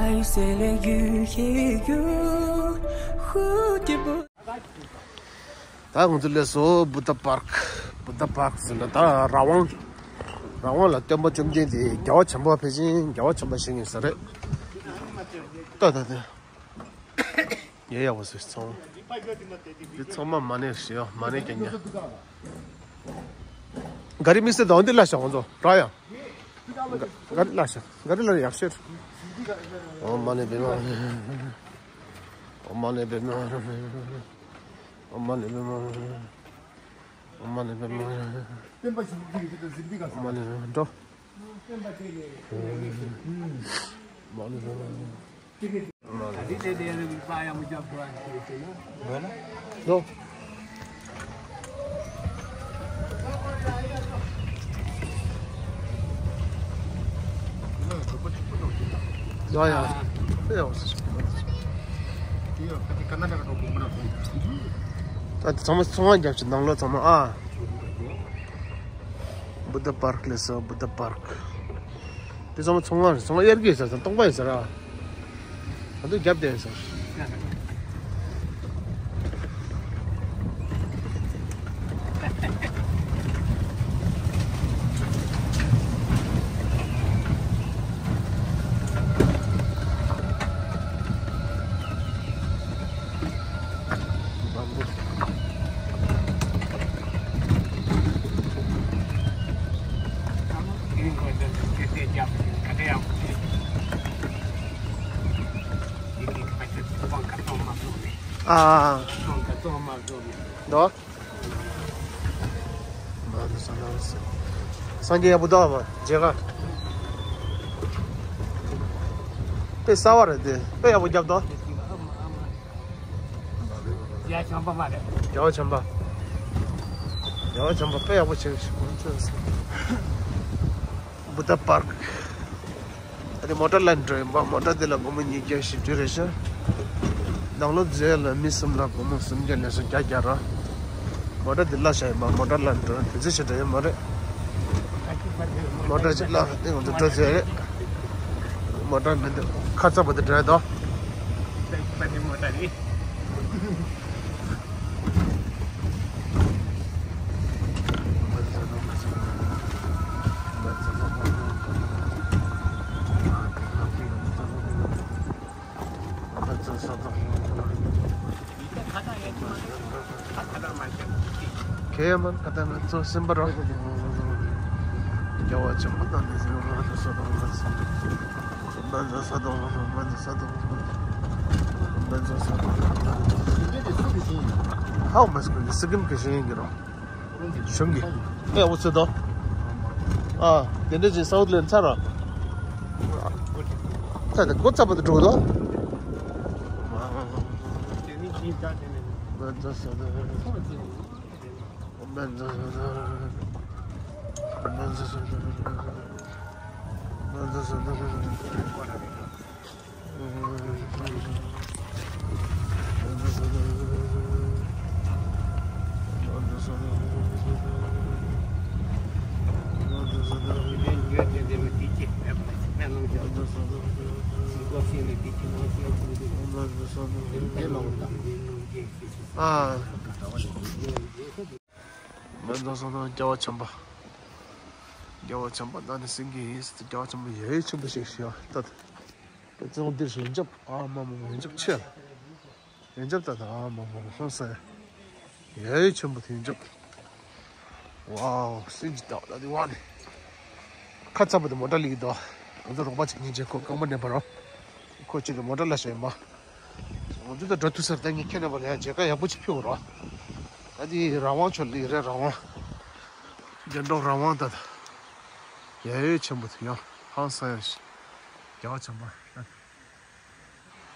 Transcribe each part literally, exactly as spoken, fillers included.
ད་ང་ཚོ་སླེབས་སོང་བུདྡྷ་པཱརྐ། བུདྡྷ་པཱརྐ་ཟེར་ན་ད་ར་ཝང་། ར་ཝང་ལ་སྟོན་པ་བཅོམ་ལྡན་འདས་རྒྱལ་བ་བྱམས་པ་ཕལ་ཆེར་རྒྱལ་བ་བྱམས་པ་ཞིག་ཡིན་ས་རེད། ད་ད་ད། ཡེ་ཡག་པོ་ཟེར་ཚང་མ། འདི་ཚང་མ་མ་ཎི་ཞེས་མ་ཎི་རྒྱག་མཁན། ག་རི་དམིགས་བསལ་དང་འདི་ལ་ཤག་ང་ཚོ་ར་ཡ། ག་རི་ལ་ཤག་ག་རི་ལ་ཡག་ཤོས། ཨོཾ་མ་ཎི་པདྨེ། ཨོཾ་མ་ཎི་པདྨེ། ཨོཾ་མ་ཎི་པདྨེ། ཨོཾ་མ་ཎི་པདྨེ། སྟོན་པ་ཞིག་གིས་འདི་ལྟར་གཟིགས་འདི་ག་ས། མ་ཎི་འགྲོ། སྟོན་པ་དེ་ནས་མ་ཎི་འགྲོ། འགྲོ། ཡ་ཡ། ཨེ་ཡ། ད་ཚང་མ་ཚོང་ཁང་རྒྱབ་ཀྱི་ནང་ལོགས་ཚང་མ་ཨ། བུདྡྷ་པཱརྐ་ལས་སོ་བུདྡྷ་པཱརྐ། དེ་ཚང་མ་ཚོང་ཁང་རེད། ཚོང་ཁང་དབྱར་སྐྱིད་ཟེར་ཙང་སྟོང་པ་ཡིན་ཟེར་ཨ། ད་དུང་རྒྱབ་བསྡད་ཟེར། ཨ། འདུག་སངས་རྒྱས་ཡག་པོ་འདུག་བ། མཇལ་ཁ། དཔེ་གསར་བ་རེད་དེ། དཔེ་ཡག་པོ་བརྒྱབ་འདུག་རྒྱལ་བ་བྱམས་པ་མ་རེད། རྒྱལ་བ་བྱམས་པ། རྒྱལ་བ་བྱམས་པ་དཔེ་ཡག་པོ་བྱས་ཤིག་བུདྡྷ་པཱརྐ། ཨ་དེ་མོ་ཊ་ལ་འགྲོ་ཡིན་པ། མོ་ཊ་དེ་ལ་སྒོར་མོ་ཉིས་བརྒྱ་བཞི་བཅུ་རེད་ཤག་ནང་ལོགས་འཛུལ་ཡ་ལ་མི་གསུམ་ལ་སྒོར་མོ་སུམ་བརྒྱ་ནས་སུམ་བརྒྱ་བརྒྱ་ར། མོ་ཊ་དེ་གླ་བཞག་ཡིན་པ། མོ་ཊ་ལ་འགྲོ་དུས་ཚོད་ཞིག་འགྲོ་ཡོད་མ་རེད། མོ་ཊ་ཅིག་གླ་དེ་ང་ཚོ་འགྲོ་ཚེ་རེད། མོ་ཊ་མི་འདུག་ཁ་ཚ་པོ་དེ་འགྲོ་ཡ་དོ། ཁེ་མ་ཁ་ཏ་ང་ཚོ་སེམས་པ་རོ། རྒྱལ་བ་ཆེན་པོ་དང་ནི་སེམས་པ་རོ། སོ་དང་ང་ཚོ། སྨན་རྩྭ་ས་དང་སྨན་རྩྭ་ས་དང་སྨན་རྩྭ་ས་དང་། ཧའོ་མ་སི་ཀོ་ནི་སི་ཀིམ་གི་ཤེས་ཡིན་གྱི་རོ། གཞུང་གི་ཨེ་འུ་ཚོ་དོ། ཨ་དེ་འདྲ་ཅིག་སའུ་ཐི་ལེན་ཚར་ར། ཚར་དེ་འགོ་ཚར་བ་དེ་འགྲོ་གི་དོ། ཨ། སྨན་རྩྭ་ས་དང་རྒྱལ་བ་བྱམས་པ། རྒྱལ་བ་བྱམས་པ་ད་ནི་སེང་གེ་ཡིན་ཟེར་དུས་རྒྱལ་བ་བྱམས་པ་ཡ་ཡི་ཆེན་པོ་ཞིག་ཞུ་ཡ་ད། དེ་ཚོ་འདིར་ཡོན་ཆབ་ཨ་མ་མ་ཡོན་ཆབ་ཆེ་ལ། ཡོན་ཆབ་ད་ད་ཨ་མ་མ་ཧོན་ས་ཡ་ཡི་ཆེན་པོ་དེ་ཡོན་ཆབ། ཝའོ་སྲིན་གྱི་ཏག་ཏག་དེ་བ་ནི། ཁ་ཚ་པོ་དེ་མོ་ཊ་ལིག་དོ། ང་ཚོ་རོགས་པ་ཅིག་ཉིན་བྱེད་ཁོ་རྐང་པ་ནས་པ་རོ། ཁོ་ཅིག་གི་མོ་ཊ་ལ་ཞོན་མ། ང་ཚོ་ད་འགྲོ་ཐུབ་ས་རེད། ད་ངས་ཁྱེད་རྣམ་པ་ལ་ཡང་མཇལ་ཁ་ཡག་པོ་ཅིག་ཕུལ་རོགས། ད་འདི་ར་ཝང་ཆོ་ལི་རེད་ར་ཝང་། རྒྱན་འབྲོག་ར་ཝང་ད་ད། ཡ་ཡོད་ཆེན་པོ་དེ་ཡང་ཧང་སང་ཡ་ཞིག་རྒྱ་བ་ཆེན་པོ་ད།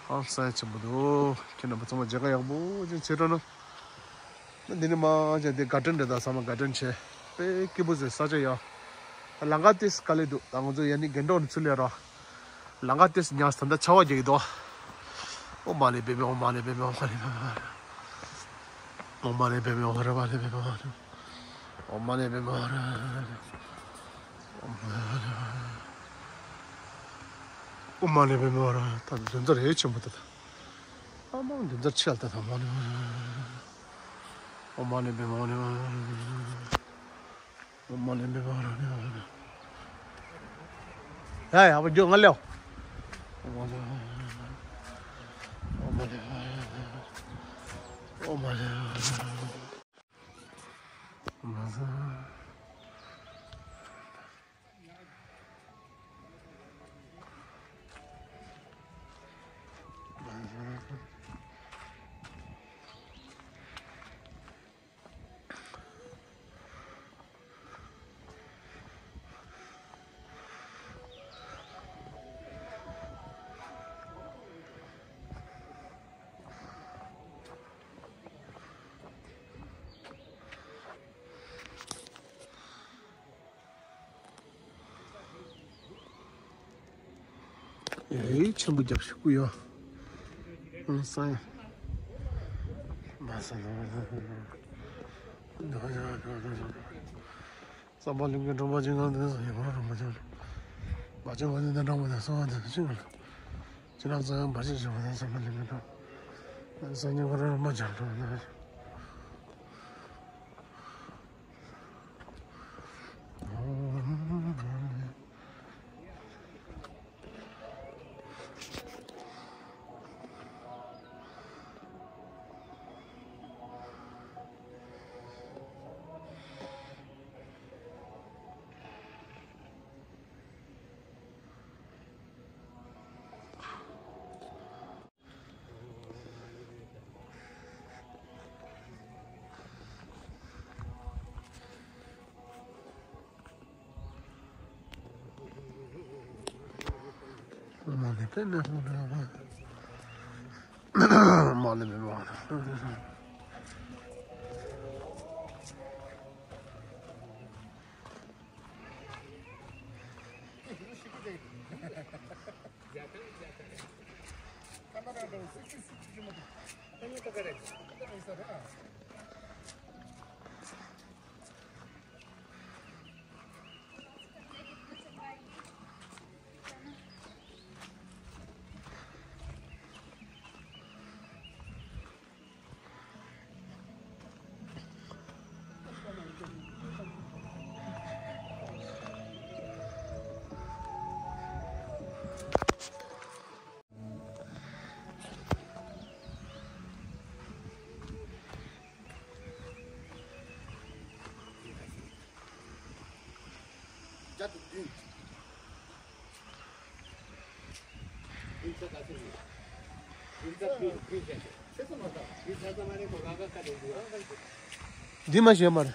ཧང་སང་ཡ་ཆེན་པོ་འདུག་ཁྱེད་རྣམ་པ་ཚང་མ་མཇལ་ཁ་ཡག་པོ་ཅིག་བྱེད་རོགས་གནང་། འདི་ནི་མ་ཅན་འདི་ག་ཏྲེན་རེད། ད་ཚང་མ་ག་ཏྲེན་བྱས། དཔེ་སྐྱིད་པོ་ཟེར་ས་ཆ་ཡ། ད་ལམ་ཁ་ཏིས་དཀའ་ལས་འདུག་ད་ང་ཚོ་ཡ་ནི་རྒྱན་འབྲོག་ནས་ཚུར་སླེབས་ར། ལམ་ཁ་ཏིས་ཉག་ད་ལྟ་ཆར་པ་རྒྱག་གི་འདུག་ཨོཾ་མ་ཎི་པདྨེ། ཨོཾ་མ་ཎི་པདྨེ། ཨོཾ་མ་ཎི་པདྨེ། ཨོཾ་མ་ཎི་པདྨེ། ཨོཾ་མ་ཎི་པདྨེ། ཨོཾ་མ་ཎི་པདྨེ། ཨོཾ་མ་ཎི་པདྨེ། ཨོཾ་མ་ཎི་པདྨེ་ཧཱུྃ། ད་འདི་ཚོ་རེད་ཆེན་པོ་ད། ད་ཨ་མ་འདི་ཚོ་ཆེ་ལ་ད་ད་མ་ཎི། ཨོཾ་མ་ཎི་པདྨེ་ཧཱུྃ། ཨོཾ་མ་ཎི་པདྨེ་ཧཱུྃ། ཡ་ཡ་བ་འཇོག་ང་ལེའོ། ཨོཾ་མ་ཎི། ཨོཾ་མ་ཎི། ཡ་ཡི་ཆེན་པོ་རྒྱབ་ཤིག་སྐུ་ཡོད། ཨང་སང་ཡ། མ་ས་ལ། བསམ་པ་ལྷུན་གྱིས་འགྲུབ་པ་ཅིག་ངང་དུ་ཡོང་བར་རོགས་པ་ཅིག་བ་ཅན་གོ་དེ་འདྲ་འགྲོ་བ་དང་གསོལ་བ་འདེབས་ཅིང་། ཅི་ལ་ཚོ་ཡང་བར་ཆད་བྱེད་པ་དང་བསམ་པ་ལྷུན་གྱིས་འགྲུབ། སང་ཉིན་གོ་ར་མ་བྱང་འགྲོ་བ་དང་། མ་ལེ་པེ་མེ་ཧོ་ལེ་མ་ལེ་པེ་མ། འདི་མ་ཞོན་མར།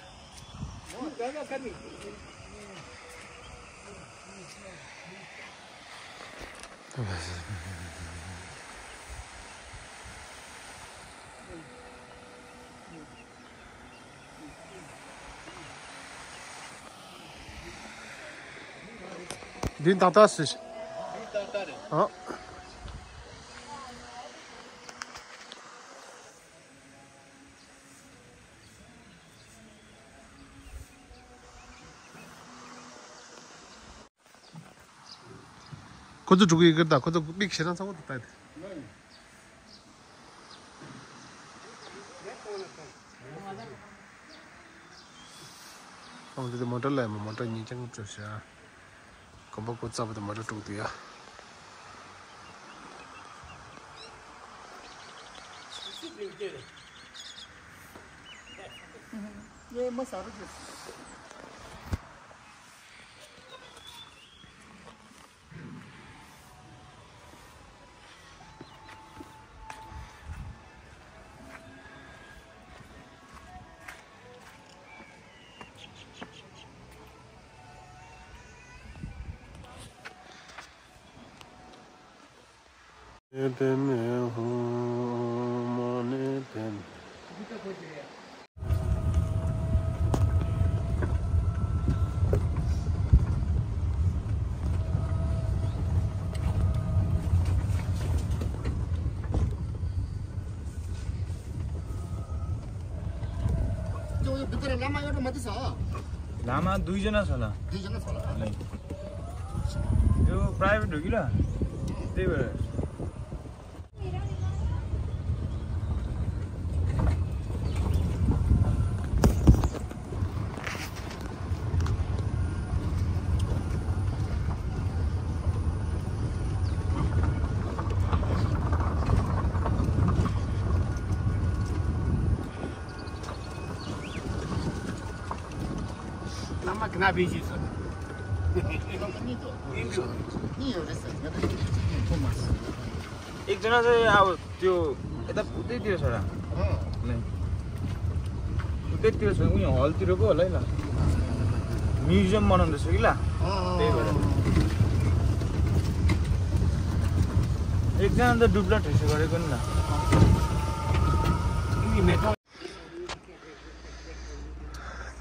འདི་ཏག་ཏག་ཟེར། ཨ། ཁོ་ཚོ་འགྲོ་གི་ཡོད་ཀྱི་རེད་ད། ཁོ་ཚོ་མིག་ཞེ་དྲག་ཚ་བོ་དུ་ལྟ་དེ། ཁོང་ཚོ་དེ་མོ་ཊ་ལ་མོ་ཊ་གཉིས་ཀྱང་བཅུག་བྱ། གོམ་པ་ཀོ་རྩ་བ་དེ་མོ་ཊ་དཀྲུག་དུ་ཡ། ངས་མ་ཟ་རུ་བཅུག་བླ་མ་འདུག་ཅེ་ན་སོ་ལ། འདུག་ཅེ་ན་སོ་ལ། འདུག་ཅེ་ན་སོ་ལ། ལེ། དེ་པ་རའི་ཝེཊ་འགྲོ་གི་ལ། དེ་བས། एकजना चाहिँ अब त्यो यता उतैतिर छ र। उतैतिर छ, उयो हलतिर पो होला है ल। म्युजियम बनाउँदैछ कि ल। त्यही भएर एकजना त डुब्ला ठेसी गरेको नि ल।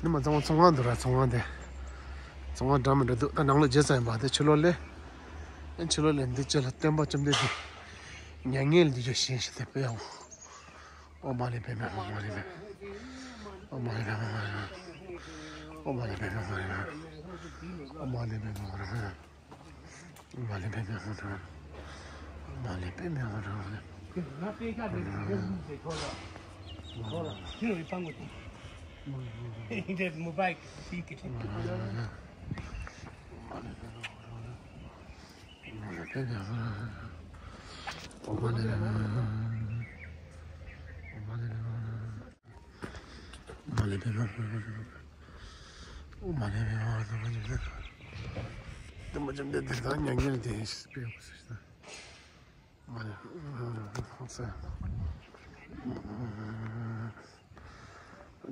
ནི་མ་ཚང་མ་ཚོང་ཁང་འདུག་ར། ཚོང་ཁང་དེ་ཚོང་ཁང་འདྲ་མི་འདྲ་འདུག་ད་ནང་ལོགས་བརྗེ་ཚར་ཡིན་པ། དེ་ཕྱི་ལོགས་ལས། ཨེ་ཕྱི་ལོགས་ལས་འདི་ཅི་ལ་སྟོན་པ་བཅོམ་ལྡན་འདས་མྱ་ངན་ལས་འདས་ཞེས་བྱ་སྟེ་དཔེ་ཡང་། ཨོཾ་མ་ཎི་པདྨེ་ཧཱུྃ། མ་ཎི་པདྨེ་ཧཱུྃ། ཨོཾ་མ་ཎི་པདྨེ་ཧཱུྃ། ཨོཾ་མ་ཎི་པདྨེ་ཧཱུྃ། ཨོཾ་མ་ཎི་པདྨེ་ཧཱུྃ། མ་ཎི་པདྨེ་ཧཱུྃ། མ་ཎི་པདྨེ་ཧཱུྃ།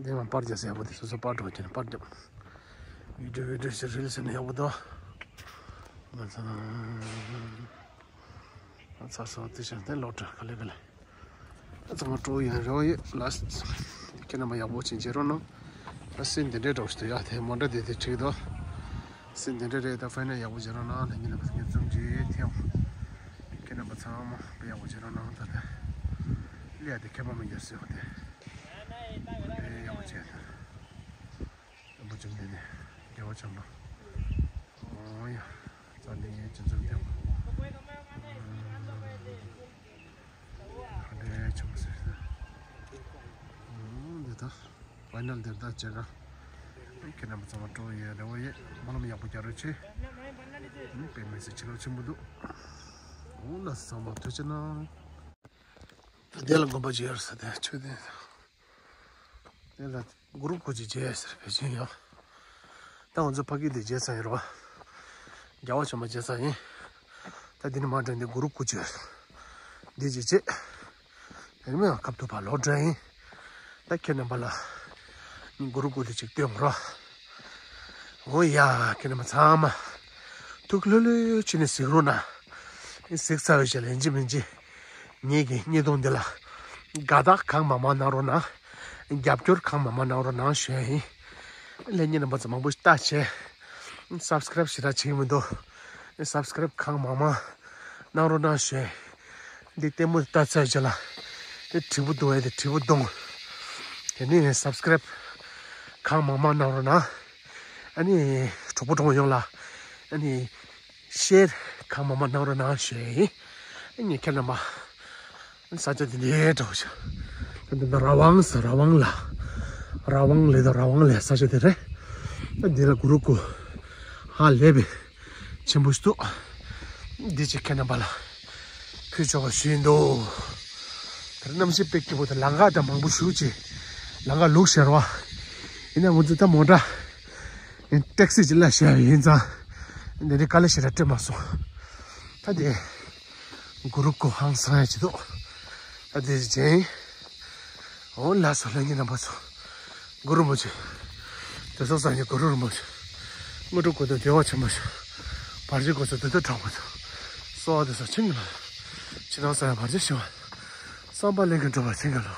འདི་མ་པར་རྒྱག་ས་ཡག་པོ་དེ་སོ་སོ་པར་འགྲོ་གྱིན་པར་རྒྱབ། བི་ཌིའོ་བི་ཌིའོ་ཞིག་རིལ་ཟེར་ན་ཡག་པོ་འདུག་ང་ཚོ་ཚར་སོང་། དེ་བཞིན་དེ་ལོག་འགྲོ་ག་ལེ་ག་ལེ། ཚང་མ་སྤྲོ་ཡང་རེ་བ་ཡོད་ལ། ཁྱེད་རྣམ་པ་ཡག་པོ་ཅིག་མཇལ་རོགས་གནང་། ཨ་སྲིད་འདི་འདྲའི་འགྲོ་ཞིག་ཏུ་ཡག་དེ་མོ་འདྲ་དེ་དེ་འགྲིག་འདུག་སྲིད་འདི་འདྲ་རེད། ད་ཕན་ན་ཡག་པོ་མཇལ་རོགས་གནང་། ད་ཉིན་ལ་ངེད་ཚང་མ་ཐེངས་ཁྱེད་རྣམ་པ་ཚང་མ་དཔེ་ཡག་པོ་མཇལ་རོགས་གནང་། ད་ད་ལས་དེ་ཁྱད་པར་མི་འགྱུར་ཟེར་བ་དེ། དཔེ་ཡག་པོ་བྱས་ད། རིན་པོ་ཆེ་འདི་ནས་རྒྱལ་བ་བྱམས་པ། ཨོ་ཡ། རྩ་འདི་ངའི་སྤྱི་ཚོགས་རྒྱལ་བ། ཧ་ལས་ཆེན་པོ་ཟེར། འདི་ད་ཕའི་ནལ་འདིར་ད་བྱེད་ག་ཁྱེད་རྣམ་པ་ཚང་མ་སྤྲོ་ཡས་རེ་བ་ཡས། སྨོན་ལམ་ཡག་པོ་རྒྱག་རོགས་བྱེད། དཔེ་མི་སྲིད་ཕྱི་ལོགས་ཆེན་པོ་འདུག་འོ་ལ་ཚང་མ་ཐུགས་རྗེ་གནང་། ད་དེ་ལ་དགོན་པ་ཅིག་ཡོད་ས་དེ་ཆོས་སྡིངས། དེ་ལ་གུ་རུ་སྐུ་ཅིག་མཇལ་ཟེར་བེད་ཅིང་ཡང་། ད་ང་ཚོ་ཕ་གི་དེ་མཇལ་ས་ཡིན་རོ། རྒྱལ་བ་བྱམས་པ་མཇལ་ས་ཡིན། ད་འདི་ནི་མ་འདྲ་འདི་གུ་རུ་སྐུ་ཅིག་འདི་ཅིག་བྱེད། དེ་ནི་མ་ཡང་ཁབ་ཏུ་ཕ་ལོ་འདྲ་ཡིན། ད་ཁྱེད་རྣམ་པ་ལ་ནི་གུ་རུ་སྐུ་དེ་ཅིག་སྟོན་རོ། འོ་ཡ། ཁྱེད་རྣམ་པ་ཚང་མ་ཐུགས་ལྷོད་ལྷོད་བྱས་ནས་གཟིགས་རོགས་གནང་། གཟིགས་ཚར་བའི་རྗེས་ལ་ཡིན་གཅིག་མིན་གཅིག་ངེད་ཀྱི་བརྙན་ཐུང་འདི་ལ་དགའ་རྟགས་གང་མང་མང་གནང་རོགས་གནང་། རྒྱབ་སྐྱོར་གང་མང་མང་གནང་རོགས་གནང་ཞུ་ཡ་ཡིན། ལྷན་རྒྱས་རྣམ་པ་ཚོ་མང་པོ་ཞིག་ལྟ་བྱས། སབ་སི་ཀེ་རེབ་ཞེ་དྲག་བྱེད་ཀྱི་མི་འདུག་སབ་སི་ཀེ་རེབ་གང་མང་མང་གནང་རོགས་གནང་ཞུ་ཡ་ཡིན། འདི་ལྟད་མོ་ལྟ་ཚར་རྗེས་ལ་དེ་དྲིལ་བུ་རྡུང་ཡ་དེ་དྲིལ་བུ་རྡུང་། དེ་ནས་སབ་སི་ཀེ་རེབ་གང་མང་མང་གནང་རོགས་གནང་། ཨ་ནི་གྲོགས་པོ་གྲོགས་མོ་ཡོངས་ལ་ཨ་ནི་ཤེར་གང་མང་མང་གནང་རོགས་གནང་ཞུ་ཡ་ཡིན། ཨ་ནི་ཁྱེད་རྣམ་པ་ས་ཆ་འདི་འདྲའི་འདྲ་བོ་ཞིག་ད་འདི་ན་ར་ཝང་ཟེར། ར་ཝང་ལ། ར་ཝང་ལས་དང་ར་ཝང་ལས་ས་ཆ་དེ་རེད། ད་འདི་ལ་གུ་རུ་སྐུ་ཧ་ལས་པའི་ཆེན་པོ་ཞིག་འདུག་འདི་ཅིག་ཁྱེད་རྣམ་པ་ལ་ཕུལ་ཆོག་པ་ཞུས་འདུག་དེར་གནམ་གཤིས་དཔེ་སྐྱིད་པོ་དང་ལམ་ཁ་དང་མང་པོ་ཞུགས་ཀྱི། ལམ་ཁ་ལུག་ཤར་བ། ཡིན་ན་ང་ཚོ་ད་མོ་ཊ་ཡིན་ཊེག་སི་ཅིག་ལ་བཞག་ཡིན་ཙང་འདི་འདྲའི་དཀའ་ལས་ཞེ་དྲག་སྤྲད་མ་སོང་། ད་དེ་གུ་རུ་སྐུ་ཧང་སང་ཡ་ཅིག་འདུག་ད་དེ་ཅན། འོ་ལགས་སོ། ལྷན་རྒྱས་རྣམ་པ་ཚོ། གུ་རུ་རིན་པོ་ཆེ། དེ་སོགས་སངས་རྒྱས་གུ་རུ་རིན་པོ་ཆེ། དངོས་གྲུབ་ཀུན་ལྡན་བདེ་བ་ཆེན་པོ་ཞིག་བར་ཆད་སྐུ་ཚེ་བདེ་དོན་དྲང་པོ་དང་། གསོལ་བ་འདེབས་སོ་ཆེན་གྱི་ལོ། ཕྱི་ནང་གསང་བའི་བར་ཆད་ཞི་བ། བསམ་པ་ལྷུན་གྱིས་འགྲུབ་པ་ཆེན་གྱི་ལོ།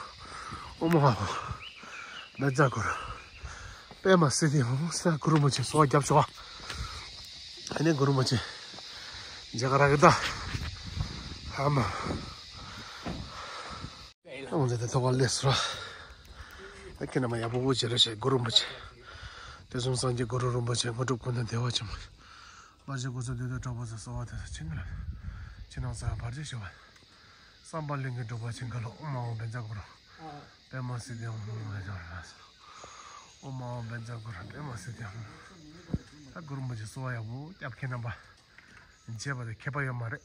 ཨོཾ་ཨཱཿཧཱུྃ། བཛྲ་གུ་རུ། པདྨ་སིདྡྷི་ཧཱུྃ། ས་གུ་རུ་རིན་པོ་ཆེ་གསོལ་བ་རྒྱབ་ཆོག་ཨ་ནི་གུ་རུ་རིན་པོ་ཆེ། མཇལ་ཁ་རག་གི་ད། ཧ་མ། ཨོ་ཛེ་དེ་ཐོག་ལས་སོ། ཨ་ཁྱེད་རྣམ་པ་ཡག་པོ་བྱེད་རོགས་བྱེད། གུ་རུ་རིན་པོ་ཆེ། དེ་གསུམ་སངས་རྒྱས་གུ་རུ་རིན་པོ་ཆེ། དངོས་གྲུབ་ཀུན་ལྡན་བདེ་བ་ཆེན་པོ། བར་ཆད་སྐུ་ཚེ་བདེ་དོན་དྲང་པོ་ཟེར་གསོལ་བ་དེ་ཚོ་ཆེན་པོ་ལ། ཕྱི་ནང་གསང་བར་ཆད་ཞི་བ། བསམ་པ་ལྷུན་གྱིས་གྲུབ་པ་ཅན་གྱི་ལ་ཨོཾ་ཨཱཿཧཱུྃ་བཛྲ་གུ་རུ་པདྨ་སིདྡྷི་ཧཱུྃ། ཨོཾ་ཨཱཿཧཱུྃ་བཛྲ་གུ་རུ་པདྨ་སིདྡྷི་ཧཱུྃ། ད་གུ་རུ་མ་གཅིག་གསོལ་བ་ཡག་པོ་སྐྱབས་མཁན་རྣམ་པ། བྱས་པ་དེ་ཁྱད་པར་ཡོད་མ་རེད།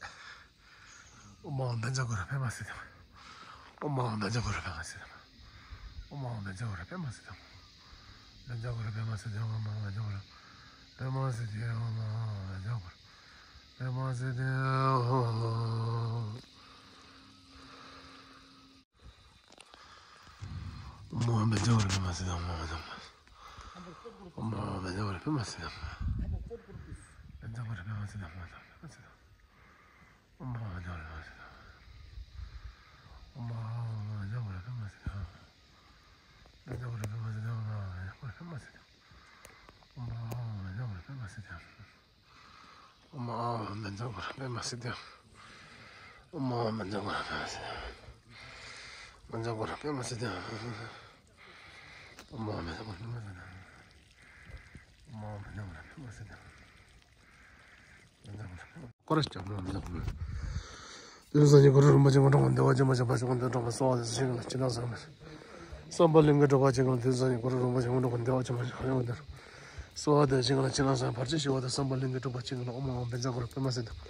ཨོཾ་ཨཱཿཧཱུྃ་བཛྲ་གུ་རུ་པདྨ་སིདྡྷི་ཧཱུྃ། ཨོཾ་ཨཱཿཧཱུྃ་བཛྲ་གུ་རུ་པདྨ་སིདྡྷི་ཧཱུྃ། ཨོཾ་ཨཱཿཧཱུྃ་བཛྲ་གུ་རུ་པདྨ་སིདྡྷི་ཧཱུྃ། བཛྲ་གུ་རུ་པདྨ་སིདྡྷི་ཧཱུྃ། ཨོཾ་ཨཱཿཧཱུྃ་བཛྲ་གུ་རུ་པདྨ་སིདྡྷི་ཧཱུྃ། ཨོཾ་ཨཱཿཧཱུྃ་བཛྲ་གུ་རུ་པདྨ་སིདྡྷི་ཧཱུྃ། ཨོཾ་ཨཱཿཧཱུྃ་བཛྲ་གུ་རུ་པདྨ་སིདྡྷི་ཧཱུྃ། ཨོཾ་ཨཱཿཧཱུྃ་བཛྲ་གུ་རུ་པདྨ་སིདྡྷི་ཧཱུྃ། བཛྲ་གུ་རུ་པདྨ་སིདྡྷི་ཧཱུྃ། ཨོཾ་ཨཱཿཧཱུྃ་བཛྲ་གུ་རུ་པདྨ་སིདྡྷི་ཧཱུྃ། བཛྲ་གུ་རུ་པདྨ་སིདྡྷི་ཧཱུྃ། ཨོཾ་ཨཱཿཧཱུྃ་བཛྲ་གུ་རུ་པདྨ་སིདྡྷི་ཧཱུྃ། ཨོཾ་ཨཱཿཧཱུྃ་བཛྲ་གུ་རུ་པདྨ་སིདྡྷི་ཧཱུྃ། ཨོཾ་ཨཱཿཧཱུྃ་བཛྲ་གུ་རུ་པདྨ་སིདྡྷི་ཧཱུྃ། ཨོཾ་ཨཱཿཧཱུྃ་བཛྲ་གུ་རུ་པདྨ་སིདྡྷི་ཧཱུྃ། བཛྲ་གུ་རུ་པདྨ་སིདྡྷི་ཧཱུྃ། ཨོཾ་ཨཱཿཧཱུྃ་བཛྲ་གུ་རུ་པདྨ་སིདྡྷི་ཧཱུྃ། ཨོཾ་ཨཱཿཧཱུྃ་བཛྲ་གུ་རུ་པདྨ་སིདྡྷི་ཧཱུྃ། བཛྲ་གུ་རུ་པདྨ་སིདྡྷི་ཧཱུྃ། སྐོར་ར་སྐྱབས་མ་མཛད་པ་མེད། དེ་བཞིན་གྱི་གུ་རུ་རིན་པོ་ཆེ་སྔོན་འགྲོ་བདེ་བ་ཅན་མ་ཞིག་ཕར་ཕྱིན་གོང་དུ་འགྲོ་བ་སོགས་དེ་ཚེ་ཞིང་ལ་ཅི་དང་སོགས་བསམ་པ་ལྷུན་གྱིས་གྲུབ་པ་ཅན་གྱི་དེ་བཞིན་གྱི་གུ་རུ་རིན་པོ་ཆེ་སྔོན་འགྲོ་བདེ་བ་ཅན་མ་ཞིག་ཕར་ཕྱིན་གོང་དུ་སོགས་དེ་ཞིང་ལ་ཅི་དང་སོགས་བར་ཆད་ཞི་བ་དང་བསམ་པ་ལྷུན་གྱིས་གྲུབ་པ་ཅན་གྱི་ལ་ཨོཾ་ཨཱཿཧཱུྃ་བཛྲ་གུ་རུ་པདྨ་སིདྡྷི་ཧཱུྃ།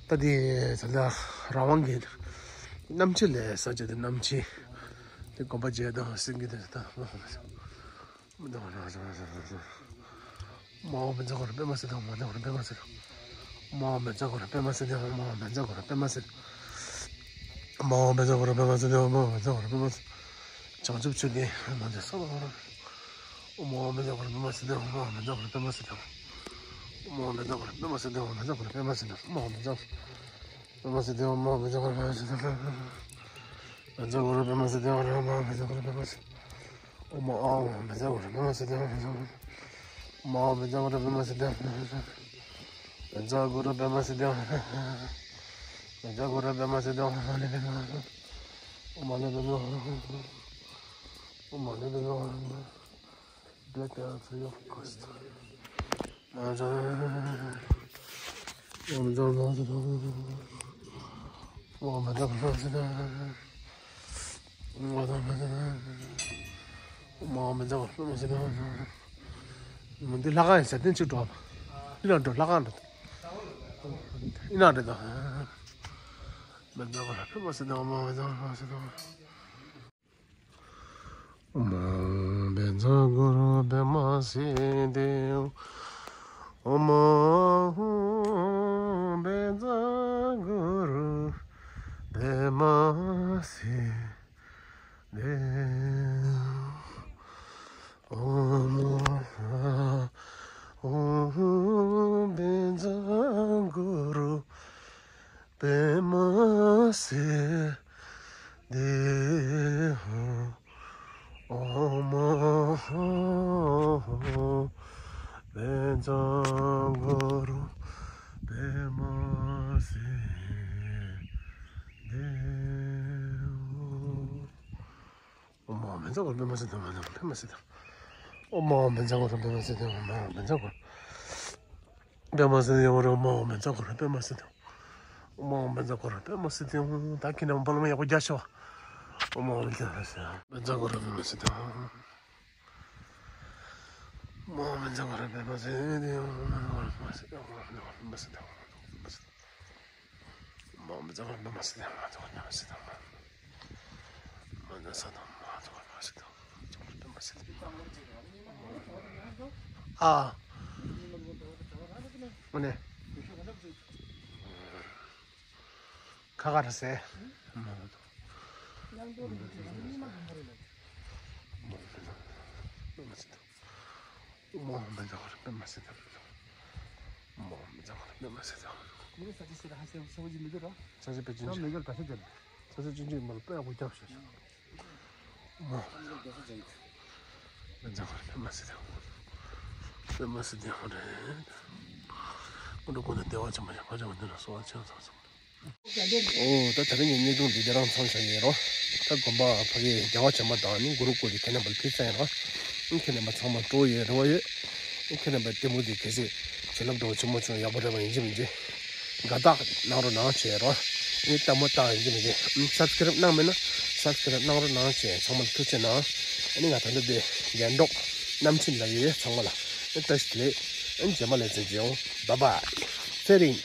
ད་དེ་ཚེ་ལ་རང་དབང་གི་རྣམ་འབྱེད་ལས་ས་བཅད་དེ་རྣམ་འབྱེད་དེ་སྒོམ་པ་བྱས་དང་སེང་གེ་དེ་ད། ཨོཾ་ཨཱཿཧཱུྃ་བཛྲ་གུ་རུ་པདྨ་སིདྡྷི་ཧཱུྃ། ཨོཾ་ཨཱཿཧཱུྃ་བཛྲ་གུ་རུ་པདྨ་སིདྡྷི་ཧཱུྃ། ཨོཾ་ཨཱཿཧཱུྃ་བཛྲ་གུ་རུ་པདྨ་སིདྡྷི་ཧཱུྃ། ཨོཾ་ཨཱཿཧཱུྃ་བཛྲ་གུ་རུ་པདྨ་སིདྡྷི་ཧཱུྃ། ཨོཾ་ཨཱཿཧཱུྃ་བཛྲ་གུ་རུ་པདྨ་སིདྡྷི་ཧཱུྃ། ཨོཾ་ཨཱཿཧཱུྃ་བཛྲ་གུ་རུ་པདྨ་སིདྡྷི་ཧཱུྃ། ཨོཾ་ཨཱཿཧཱུྃ་བཛྲ་གུ་རུ་པདྨ་སིདྡྷི་ཧཱུྃ། བྱང་ཆུབ་མཆོག་གི་ལམ་འདི་སོ། ཨོཾ་ཨཱཿཧཱུྃ་བཛྲ་གུ་རུ་པདྨ་སིདྡྷི་ཧཱུྃ། ཨོཾ་ཨཱཿཧཱུྃ་བཛྲ་གུ་རུ་པདྨ་སིདྡྷི་ཧཱུྃ། ཨོཾ་ཨཱཿཧཱུྃ་བཛྲ་གུ་རུ་པདྨ་སིདྡྷི་ཧཱུྃ། ཨོཾ་ཨཱཿཧཱུྃ་བཛྲ་གུ་རུ་པདྨ་སིདྡྷི་ཧཱུྃ། ཨོཾ་ཨཱཿཧཱུྃ་བཛྲ་གུ་རུ། པདྨ་སིདྡྷི་ཧཱུྃ། ཨོཾ་ཨཱཿཧཱུྃ་བཛྲ་གུ་རུ་པདྨ་སིདྡྷི་ཧཱུྃ། བཛྲ་གུ་རུ་པདྨ་སིདྡྷི་ཧཱུྃ། ཨོཾ་ཨཱཿཧཱུྃ་བཛྲ་གུ་རུ་པདྨ་སིདྡྷི་ཧཱུྃ། ཨོཾ་ཨཱཿཧཱུྃ་བཛྲ་གུ་རུ་པདྨ་སིདྡྷི་ཧཱུྃ། ཨོཾ་ཨཱཿཧཱུྃ་བཛྲ་གུ་རུ་པདྨ་སིདྡྷི་ཧཱུྃ། བཛྲ་གུ་རུ་པདྨ་སིདྡྷི་ཧཱུྃ། བཛྲ་གུ་རུ་པདྨ་སིདྡྷི་ཧཱུྃ། ཨོཾ་ཨཱཿཧཱུྃ་བཛྲ་གུ་རུ། ཨོཾ་ཨཱཿཧཱུྃ་བཛྲ་གུ་རུ། Black out free of cost. འདི་ལྷ་ཁང་ཡིན་ཟེར་དེ་ཅིག་འགྲོ། ཨི་ན་འགྲོ་ལྷ་ཁང་འགྲོ། ཨི་ན་འགྲོ་དང་། ཨོཾ་ཨཱཿཧཱུྃ་བཛྲ་གུ་རུ་པདྨ་སིདྡྷི་ཧཱུྃ། ཨོཾ་ཨཱཿཧཱུྃ་བཛྲ་གུ་རུ་པདྨ་སིདྡྷི་ཧཱུྃ། ཨོཾ་ཨཱཿཧཱུྃ་བཛྲ་གུ་རུ་པདྨ་སིདྡྷི་ཧཱུྃ། ཨོཾ་ཨཱཿཧཱུྃ་བཛྲ་གུ་རུ་པདྨ་སིདྡྷི་ཧཱུྃ། ཨོཾ་ཨཱཿཧཱུྃ་བཛྲ་གུ་རུ་པདྨ་སིདྡྷི་ཧཱུྃ། པདྨ་སིདྡྷི་ཧཱུྃ། ཨོཾ་ཨཱཿཧཱུྃ་བཛྲ་གུ་རུ་པདྨ་སིདྡྷི་ཧཱུྃ། ཨོཾ་ཨཱཿཧཱུྃ་བཛྲ་གུ་རུ། པདྨ་སིདྡྷི་ཧཱུྃ། ཨོཾ་ཨཱཿཧཱུྃ་བཛྲ་གུ་རུ་པདྨ་སིདྡྷི་ཧཱུྃ། ཨོཾ་ཨཱཿཧཱུྃ་བཛྲ་གུ་རུ་པདྨ་སིདྡྷི་ཧཱུྃ། ད་ཁྱེད་རྣམས་པ་ལ་མ་ཡག་པོ་རྒྱ་ཆེ་བ། ཨོཾ་ཨཱཿཧཱུྃ་བཛྲ་གུ་རུ་པདྨ་སིདྡྷི་ཧཱུྃ། ཨོཾ་ཨཱཿཧཱུྃ་བཛྲ་གུ་རུ་པདྨ་སིདྡྷི་ཧཱུྃ། ཨོཾ་ཨཱཿཧཱུྃ་བཛྲ་གུ་རུ་པདྨ་སིདྡྷི་ཧཱུྃ། ཨོཾ་ཨཱཿཧཱུྃ་བཛྲ་གུ་རུ་པདྨ་སིདྡྷི་ཧཱུྃ། ཨོཾ་ཨཱཿཧཱུྃ་བཛྲ་གུ་རུ་པདྨ་སིདྡྷི་ཧཱུྃ། ཨ། ཨ་ནི། ཁ་ཁ་ར་སེ། ཨོཾ་ཨཱཿཧཱུྃ་བཛྲ་གུ་རུ་པདྨ་སིདྡྷི་ཧཱུྃ། ཨོཾ་ཨཱཿཧཱུྃ་བཛྲ་གུ་རུ་པདྨ་སིདྡྷི་ཧཱུྃ། ཨོཾ་ཨཱཿཧཱུྃ་བཛྲ་གུ་རུ་པདྨ་སིདྡྷི་ཧཱུྃ། ས་ཆ་པད་ཆུང་ཆུང་། ས་ཆ་ཆུང་ཆུང་ཡིན་པ་ལ་དཔེ་ཡག་པོ་རྒྱབ་ཤོག། ཨོཾ་ཨཱཿཧཱུྃ་བཛྲ་གུ་རུ་པདྨ་སིདྡྷི་ཧཱུྃ། པདྨ་སིདྡྷི་ཧཱུྃ་རེད། སྔོན་འགྲོ་ཀུན་ནས་བདེ་བ་ཅན་མ་ཡང་བར་ཆད་ཀུན་འདས་ལ་གསོལ་བ་ཆེན་ཚང་སོང་། ཨོ་ད་དེ་རིང་གི་བརྙན་ཐུང་འདི་དེ་རང་མཚམས་བཞག་ཡིན་རོ། ད་དགོན་པ་ཕ་གིའི་བདེ་བ་ཅན་མ་དང་ནི་གུ་རུ་སྐུ་དེ་ཁྱེད་རྣམ་པར་ཕུལ་ཚར་ཡིན་རོ། ཨིན་ཁྱེད་རྣམ་པ་ཚང་མ་སྤྲོ་ཡོད་རེ་བ་ཡོད། ཨིན་ཁྱེད་རྣམ་པ་ལྟད་མོ་དེ་གལ་སྲིད་བྱིན་རླབས་འདྲ་བོ་ཆེན་མོ་བྱུང་ཡག་པོ་རེད་པ་ཡིན་གཅིག་མིན་གཅིག་དགའ་རྟགས་གནང་རོགས་གནང་བྱས་རོགས། ཨ་ནི་ལྟད་མོ་ལྟ་ཡིན་གྱི་མིན་གྱི་ཨ་ནི་སབ་སི་ཀ་རབ་གནང་མེད་ན་སབ་སི་ཀ་རབ་གནང་རོགས་གནང་བྱས། ཚང་མ་ལ་ཐུགས་རྗེ་གནང་། ཨ་ནི་ང་ད་ལྟ་དེ་རྒྱན་སྒྲོག་གནམ་ཆེན་ལ་ཡོད། ཚང་མ་ལ་ཨ་ནི་བཀྲ་ཤིས་བདེ་ལེགས། ཨ་ནི་རྗེས་མ་ལས་ཚན་མཇལ་ཡོང་། བཱའི་བཱའི། ཚེ་རིང་།